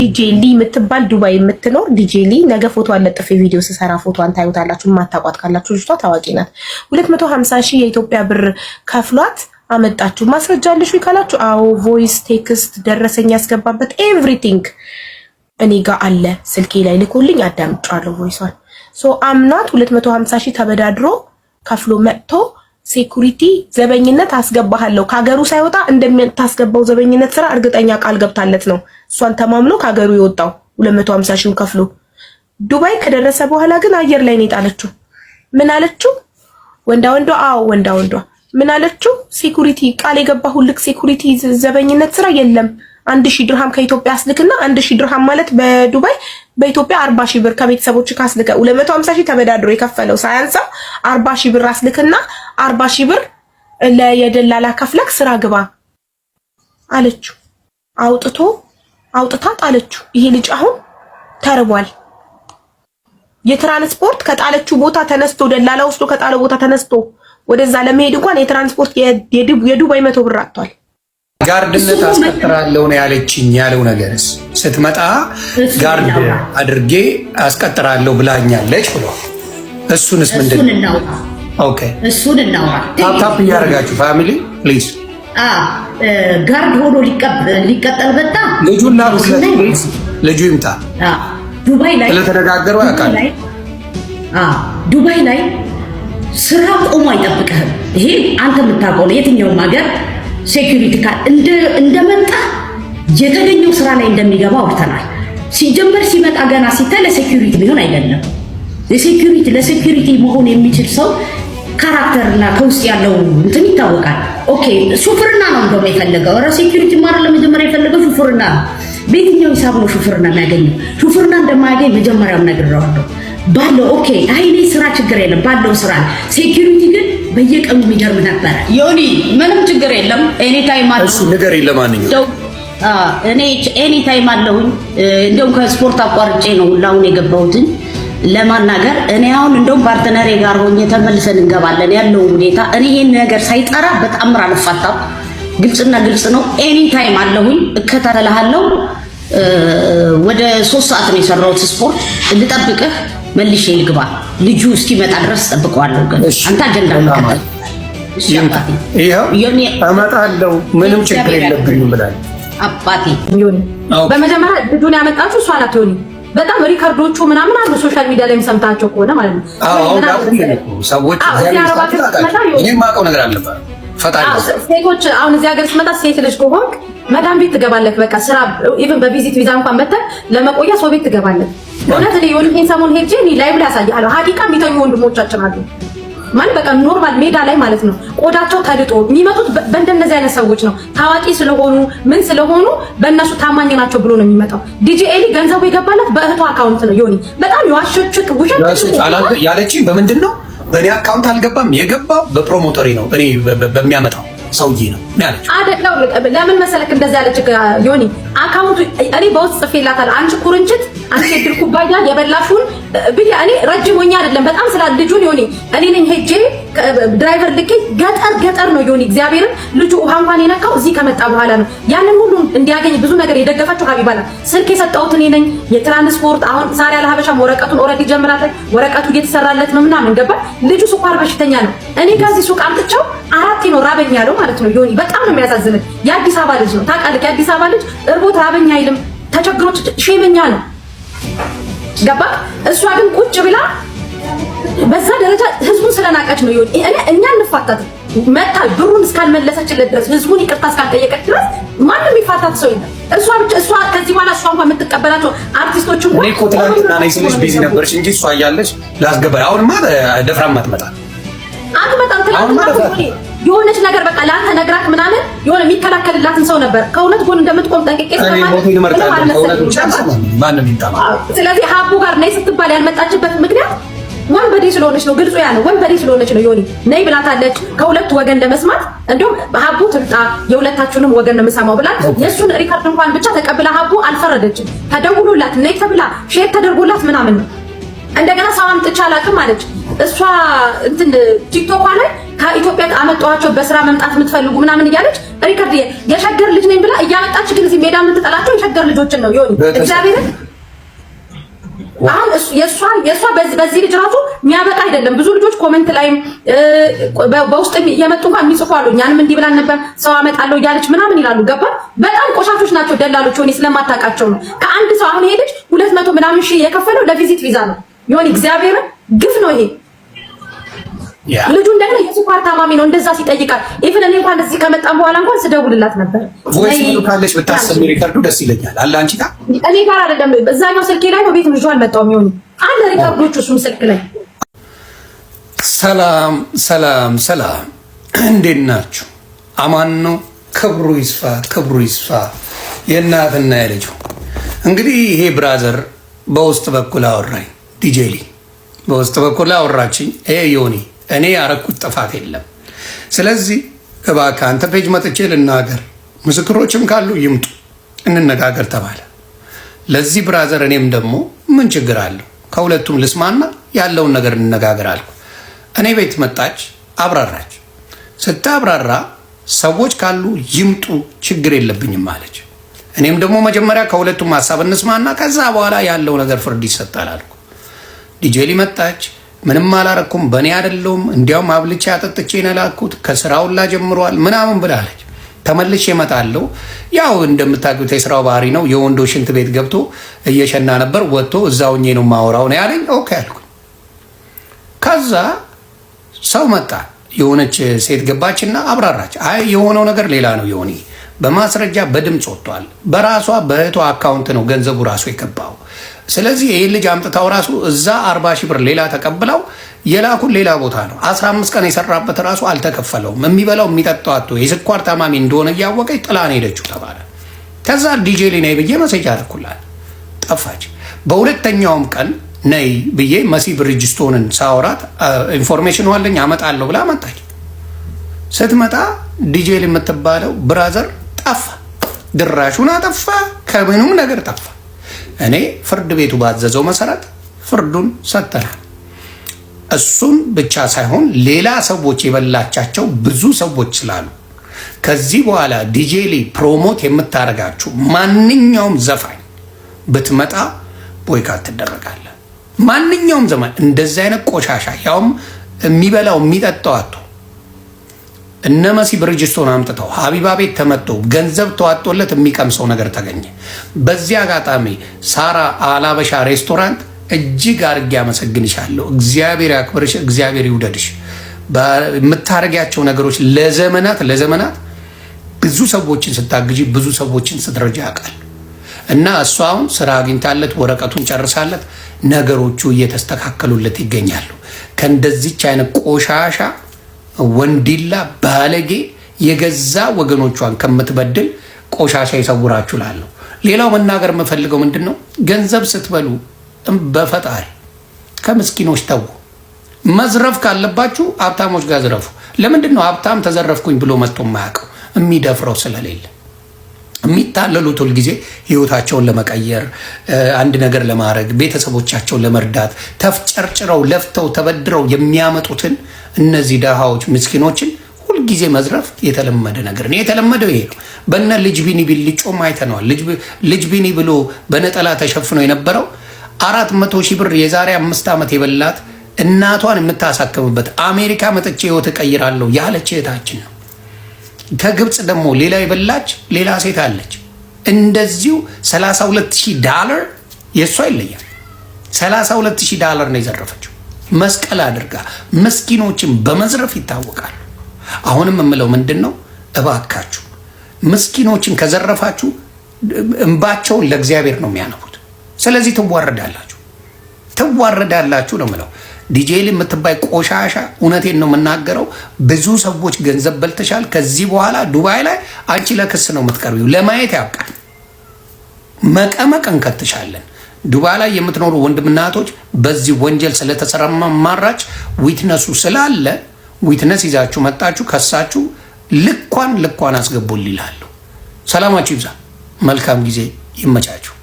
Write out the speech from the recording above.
ዲጄ ሊ የምትባል ዱባይ የምትኖር ዲጄ ሊ፣ ነገ ፎቶ አለጥፌ ቪዲዮ ስሰራ ፎቶዋን ታዩታላችሁ። የማታውቋት ካላችሁ ልጅቷ ታዋቂ ናት። 250,000 የኢትዮጵያ ብር ከፍሏት አመጣችሁ። ማስረጃ አለሽ ወይ ካላችሁ፣ አዎ፣ voice፣ text፣ ደረሰኝ ያስገባበት everything እኔ ጋር አለ። ስልኬ ላይ ልኮልኝ አዳምጫለሁ voice ኧን። So አምኗት 250,000 ተበዳድሮ ከፍሎ መጥቶ security ዘበኝነት አስገባሃለሁ፣ ከሀገሩ ሳይወጣ እንደምታስገባው ዘበኝነት ስራ እርግጠኛ ቃል ገብታለት ነው እሷን ተማምኖ ከሀገሩ የወጣው 250 ሺህ ከፍሎ። ዱባይ ከደረሰ በኋላ ግን አየር ላይ ነው የጣለችው። ምን አለችው? ወንዳ ወንዷ፣ አዎ ወንዳ ወንዷ ምን አለችው? Security ቃል የገባሁልክ security ዘበኝነት ስራ የለም፣ 1,000 ድርሃም ከኢትዮጵያ አስልክና፣ 1,000 ድርሃም ማለት በዱባይ በኢትዮጵያ 40,000 ብር ከቤተሰቦች ካስልከ፣ 250,000 ተበዳድሮ የከፈለው ሳያንሰው 40,000 ብር አስልክና 40,000 ብር ለየደላላ ከፍለክ ስራ ግባ አለችው። አውጥቶ አውጥታ ጣለችው። ይሄ ልጅ አሁን ተርቧል። የትራንስፖርት ከጣለችው ቦታ ተነስቶ፣ ደላላ ወስዶ ከጣለው ቦታ ተነስቶ ወደዛ ለመሄድ እንኳን የትራንስፖርት የዱባይ 100 ብር አጥቷል። Guard ነት አስቀጥራለሁ ነው ያለችኝ። ያለው ነገርስ ስትመጣ guard አድርጌ አስቀጥራለሁ ብላኛለች ብሏል። እሱንስ ምንድን ነው? Okay። እሱን እናውራ። Tap tap እያደረጋችሁ family please። Guard ሆኖ ሊቀጠል መጣ። ልጁን ላኩለት please። ልጁ ይምጣ። ዱባይ ላይ ስለተነጋገሩ ያውቃል። ዱባይ ላይ ስራ ቆሞ አይጠብቅህም። ይሄ አንተ የምታውቀው ነው። የትኛውም ሀገር security እንደመጣ የተገኘው ስራ ላይ እንደሚገባ አውርተናል። ሲጀመር ሲመጣ ገና ሲታይ ለ security ሊሆን አይደለም። ለ security መሆን የሚችል ሰው character እና ከውስጥ ያለው እንትን ይታወቃል። Okay፣ ሹፍርና ነው እንደውም የፈለገው። ኧረ security ማለት ለመጀመሪያ የፈለገው ሹፍርና ነው። በየትኛው ሂሳብ ነው ሹፍርና የሚያገኘው? ሹፍርና እንደማያገኝ መጀመሪያም ነግሬዋለሁ። ባለው okay፣ አይ እኔ ስራ ችግር የለም ባለው ስራ። Security ግን በየቀኑ የሚገርም ነበረ። ዮኒ፣ ምንም ችግር የለም። Anytime አለ። እሺ ንገሪኝ። ለማንኛውም እኔ anytime አለሁኝ። እንደውም ከስፖርት አቋርጬ ነው ሁላ አሁን የገባሁትን ለማናገር። እኔ አሁን እንደውም partner ኤ ጋር ሆኜ ተመልሰን እንገባለን ያለው ሁኔታ። እኔ ይሄን ነገር ሳይጠራ በጣም አልፋታም። ግልጽና ግልጽ ነው። Anytime አለሁኝ፣ እከታተልሃለሁ። ወደ 3 ሰዓት ነው የሰራሁት ስፖርት። ልጠብቅህ፣ መልሼ ልግባ። ልጁ እስኪመጣ ድረስ ጠብቀዋለሁ። ግን አንተ አጀንዳ መከተል። ይኸው እመጣለሁ፣ ምንም ችግር የለብኝም ብላለች። አባቴ። ዮኒ፣ በመጀመሪያ ልጁን ያመጣችው እሷ ናት። ዮኒ፣ በጣም record ኦቹ ምናምን አሉ፣ social media ላይ ሰምታቸው ከሆነ ማለት ነው። ሰዎች እኔ የማውቀው ነገር አልነበረም። ፈጣሪ ሴቶች አሁን እዚህ ሀገር ስትመጣ ሴት ልጅ ከሆንክ መዳም ቤት ትገባለህ። በቃ ስራ even በ visit ቪዛ እንኳን መተህ ለመቆያ ሰው ቤት ትገባለህ። እውነት እኔ ዮኒ ይሄን ሰሞን ሄጄ እኔ live ላይ አሳይሃለሁ። ሀቂቃ የሚተኙ ወንድሞቻችን አሉ ማለት በቃ normal ሜዳ ላይ ማለት ነው። ቆዳቸው ተልጦ የሚመጡት በእንደነዚህ አይነት ሰዎች ነው። ታዋቂ ስለሆኑ ምን ስለሆኑ በእነሱ ታማኝ ናቸው ብሎ ነው የሚመጣው። ዲጄ ኤሊ ገንዘቡ የገባለት በእህቷ account ነው። ዮኒ፣ በጣም የዋሸችው ውሸት ያለችኝ በምንድን ነው? በእኔ account አልገባም፣ የገባው በ promoter ኤ ነው፣ እኔ በሚያመጣው ሰውዬ ነው ያለችው። አይደለም፣ ለምን መሰለክ እንደዛ ያለች ዮኒ? Account ኡ እኔ በውስጥ ጽፌላታለሁ። አንቺ ኩርንችት፣ አንቺ የድል ኩባያ የበላሹን ብዬ እኔ ረጅም ሆኜ አይደለም በጣም ስላ ልጁን ዮኒ እኔ ነኝ ሄጄ driver ልኬ ገጠር ገጠር ነው ዮኒ፣ እግዚአብሔርን ልጁ ውሃ እንኳን የነካው እዚህ ከመጣ በኋላ ነው። ያንን ሁሉ እንዲያገኝ ብዙ ነገር የደገፈችው ሀቢባ ናት። ስልክ የሰጠሁት እኔ ነኝ። የትራንስፖርት አሁን ሳሪያ ለሀበሻም ወረቀቱን already ጀምራለች። ወረቀቱ እየተሰራለት ነው ምናምን ገባ። ልጁ ስኳር በሽተኛ ነው። እኔ ከዚህ ሱቅ አምጥቼው አራቴ ነው ራበኝ ያለው ማለት ነው። ዮኒ፣ በጣም ነው የሚያሳዝን። የአዲስ አበባ ልጅ ነው ታውቃለህ። የአዲስ አበባ ልጅ እርቦት ራበኝ አይልም። ተቸግሮ ሼመኛ ነው፣ ገባ። እሷ ግን ቁጭ ብላ በዛ ደረጃ ህዝቡን ስለናቀች ነው። ይሁን እኔ እኛ እንፋታት መታ ብሩን እስካልመለሰችለት ድረስ፣ ህዝቡን ይቅርታ እስካልጠየቀች ድረስ ማንም የሚፋታት ሰው የለም። እሷ ብቻ እሷ ከዚህ በኋላ እሷ እንኳን የምትቀበላቸው አርቲስቶች እንኳን እኔ እኮ ትናንትና ነይ ስልሽ busy ነበርሽ እንጂ እሷ እያለች ላስገባ። አሁንማ ደፍራም አትመጣም። አትመጣም። ትናንትና የሆነች ነገር በቃ ለአንተ ነግራት ምናምን የሆነ የሚከላከልላትን ሰው ነበር። ከእውነት ጎን እንደምትቆም ጠንቅቄ ስለዚህ ሀቡ ጋር ነይ ስትባል ያልመጣችበት ምክንያት ወንበዴ ስለሆነች ነው። ግልጹ ያ ነው። ወንበዴ ስለሆነች ነው። ዮኒ፣ ነይ ብላታለች ከሁለቱ ወገን ለመስማት። እንዲሁም ሀቡ ትምጣ፣ የሁለታችሁንም ወገን ነው የምሰማው ብላ የእሱን record እንኳን ብቻ ተቀብላ ሀቡ አልፈረደችም። ተደውሎላት ነይ ተብላ share ተደርጎላት ምናምን ነው። እንደገና ሰው አምጥቼ አላውቅም አለች። እሷ እንትን ቲክቶኳ ላይ ከኢትዮጵያ አመጣኋቸው በስራ መምጣት የምትፈልጉ ምናምን እያለች Record የሸገር ልጅ ነኝ ብላ እያመጣች ግን እዚህ ሜዳ የምትጠላቸው የሸገር ልጆችን ነው። ዮኒ፣ እግዚአብሔርን አሁን የእሷ በዚህ ልጅ ራሱ የሚያበቃ አይደለም። ብዙ ልጆች comment ላይም በውስጥ እየመጡ እንኳን የሚጽፉ አሉ። እኛንም እንዲህ ብላን ነበር፣ ሰው አመጣለሁ እያለች ምናምን ይላሉ። ገባ? በጣም ቆሻሾች ናቸው ደላሎች። ሆኔ ስለማታውቃቸው ነው። ከአንድ ሰው አሁን ሄደች 200 ምናምን ሺህ የከፈለው ለ visit visa ነው። ዮኒ፣ እግዚአብሔርን ግፍ ነው ይሄ። ልጁ እንደገና የስኳር ታማሚ ነው። እንደዛ ሲጠይቃል even እኔ እንኳን እዚህ ከመጣም በኋላ እንኳን ስደውልላት ነበር። Voice ካለሽ ብታሰሚ record ኡ ደስ ይለኛል። አለ አንቺ ጋር? እኔ ጋር አይደለም፣ እዛኛው ስልኬ ላይ ነው። ቤት ይዤው አልመጣሁም። ይሁን አለ record ኦቹ እሱም ስልክ ላይ። ሰላም ሰላም ሰላም፣ እንዴት ናችሁ? አማን ነው። ክብሩ ይስፋ፣ ክብሩ ይስፋ። የእናትና የልጁ እንግዲህ ይሄ brother በውስጥ በኩል አወራኝ፣ ዲጄሊ በውስጥ በኩል አወራችኝ። ይሄ ዮኒ፣ እኔ ያረኩት ጥፋት የለም። ስለዚህ እባክህ አንተ page መጥቼ ልናገር፣ ምስክሮችም ካሉ ይምጡ፣ እንነጋገር ተባለ። ለዚህ brother እኔም ደግሞ ምን ችግር አለው፣ ከሁለቱም ልስማና ያለውን ነገር እንነጋገር አልኩ። እኔ ቤት መጣች፣ አብራራች። ስታብራራ ሰዎች ካሉ ይምጡ፣ ችግር የለብኝም አለች። እኔም ደግሞ መጀመሪያ ከሁለቱም ሀሳብ እንስማና ከዛ በኋላ ያለው ነገር ፍርድ ይሰጣል አልኩ። ዲጄሊ መጣች። ምንም አላረኩም፣ በእኔ አይደለሁም፣ እንዲያውም አብልቼ አጠጥቼ ነው የላኩት፣ ከስራውላ ጀምሯል ምናምን ብላለች። ተመልሼ እመጣለሁ። ያው እንደምታውቁት የስራው ባህሪ ነው። የወንዶች ሽንት ቤት ገብቶ እየሸና ነበር። ወጥቶ እዛው ሆኜ ነው የማወራው ነው ያለኝ። Okay አልኩኝ። ከዛ ሰው መጣ። የሆነች ሴት ገባችና አብራራች። አይ፣ የሆነው ነገር ሌላ ነው የሆነ፣ በማስረጃ በድምፅ ወጥቷል። በራሷ በእህቷ account ነው ገንዘቡ ራሱ የገባው። ስለዚህ ይህ ልጅ አምጥታው ራሱ እዛ 40 ሺህ ብር ሌላ ተቀብለው የላኩን ሌላ ቦታ ነው። 15 ቀን የሰራበት ራሱ አልተከፈለውም። የሚበላው የሚጠጣው አጥቶ የስኳር ታማሚ እንደሆነ እያወቀች ጥላን ሄደችው ተባለ። ከዛ ዲጄ ነይ ብዬ message አደረኩላት፣ ጠፋች። በሁለተኛውም ቀን ነይ ብዬ መሲ ብሪጅስቶንን ሳወራት information አለኝ አመጣለሁ ብላ መጣች። ስትመጣ ዲጄ የምትባለው brother ጠፋ፣ ድራሹን አጠፋ፣ ከምኑም ነገር ጠፋ። እኔ ፍርድ ቤቱ ባዘዘው መሰረት ፍርዱን ሰጥተናል። እሱን ብቻ ሳይሆን ሌላ ሰዎች የበላቻቸው ብዙ ሰዎች ስላሉ ከዚህ በኋላ ዲጄሊ promote የምታደርጋችሁ ማንኛውም ዘፋኝ ብትመጣ boycott ትደረጋለህ። ማንኛውም ዘፋኝ እንደዚህ አይነት ቆሻሻ፣ ያውም የሚበላው የሚጠጣው አጥቶ፣ እነ መሲ ብርጅስቶን አምጥተው ሀቢባ ቤት ተመጥቶ ገንዘብ ተዋጦለት የሚቀምሰው ነገር ተገኘ። በዚህ አጋጣሚ ሳራ አላበሻ ሬስቶራንት እጅግ አድርጌ አመሰግንሻለሁ። እግዚአብሔር ያክብርሽ፣ እግዚአብሔር ይውደድሽ። የምታደርጊያቸው ነገሮች ለዘመናት ለዘመናት ብዙ ሰዎችን ስታግዢ፣ ብዙ ሰዎችን ስትረጂ ያውቃል እና እሷ አሁን ስራ አግኝታለት ወረቀቱን ጨርሳለት ነገሮቹ እየተስተካከሉለት ይገኛሉ። ከእንደዚች አይነት ቆሻሻ ወንዲላ ባለጌ የገዛ ወገኖቿን ከምትበድል ቆሻሻ ይሰውራችሁ ላለሁ። ሌላው መናገር የምፈልገው ምንድን ነው፣ ገንዘብ ስትበሉ በፈጣሪ ከምስኪኖች ተዉ። መዝረፍ ካለባችሁ ሀብታሞች ጋር ዝረፉ። ለምንድን ነው ሀብታም ተዘረፍኩኝ ብሎ መጥቶ የማያውቀው? የሚደፍረው ስለሌለ። የሚታለሉት ሁልጊዜ ህይወታቸውን ለመቀየር፣ አንድ ነገር ለማድረግ፣ ቤተሰቦቻቸውን ለመርዳት ተፍጨርጭረው ለፍተው ተበድረው የሚያመጡትን እነዚህ ደሃዎች ምስኪኖችን ሁልጊዜ መዝረፍ የተለመደ ነገር ነው። የተለመደው ይሄ ነው። በነ ልጅ ቢኒ ቢልጮም አይተነዋል። ልጅ ቢኒ ብሎ በነጠላ ተሸፍኖ የነበረው 400,000 ብር የዛሬ 5 ዓመት የበላት እናቷን የምታሳክምበት አሜሪካ መጥቼ ህይወት እቀይራለሁ ያለች እህታችን ነው። ከግብፅ ደግሞ ሌላ የበላች ሌላ ሴት አለች። እንደዚሁ 32,000 ዳላር፣ የእሷ ይለያል። 32,000 ዳላር ነው የዘረፈችው። መስቀል አድርጋ ምስኪኖችን በመዝረፍ ይታወቃሉ። አሁንም የምለው ምንድን ነው፣ እባካችሁ ምስኪኖችን ከዘረፋችሁ እንባቸውን ለእግዚአብሔር ነው የሚያነቡት። ስለዚህ ትዋረዳላችሁ፣ ትዋረዳላችሁ ነው የምለው። ዲጄል የምትባይ ቆሻሻ፣ እውነቴን ነው የምናገረው። ብዙ ሰዎች ገንዘብ በልተሻል። ከዚህ በኋላ ዱባይ ላይ አንቺ ለክስ ነው የምትቀርቢው። ለማየት ያብቃል። መቀመቅ እንከትሻለን። ዱባይ ላይ የምትኖሩ ወንድምና እህቶች በዚህ ወንጀል ስለተሰማራች witness ኡ ስላለ witness ይዛችሁ መጣችሁ ከሳችሁ ልኳን ልኳን አስገቡል ይላሉ። ሰላማችሁ ይብዛ። መልካም ጊዜ፣ ይመቻችሁ።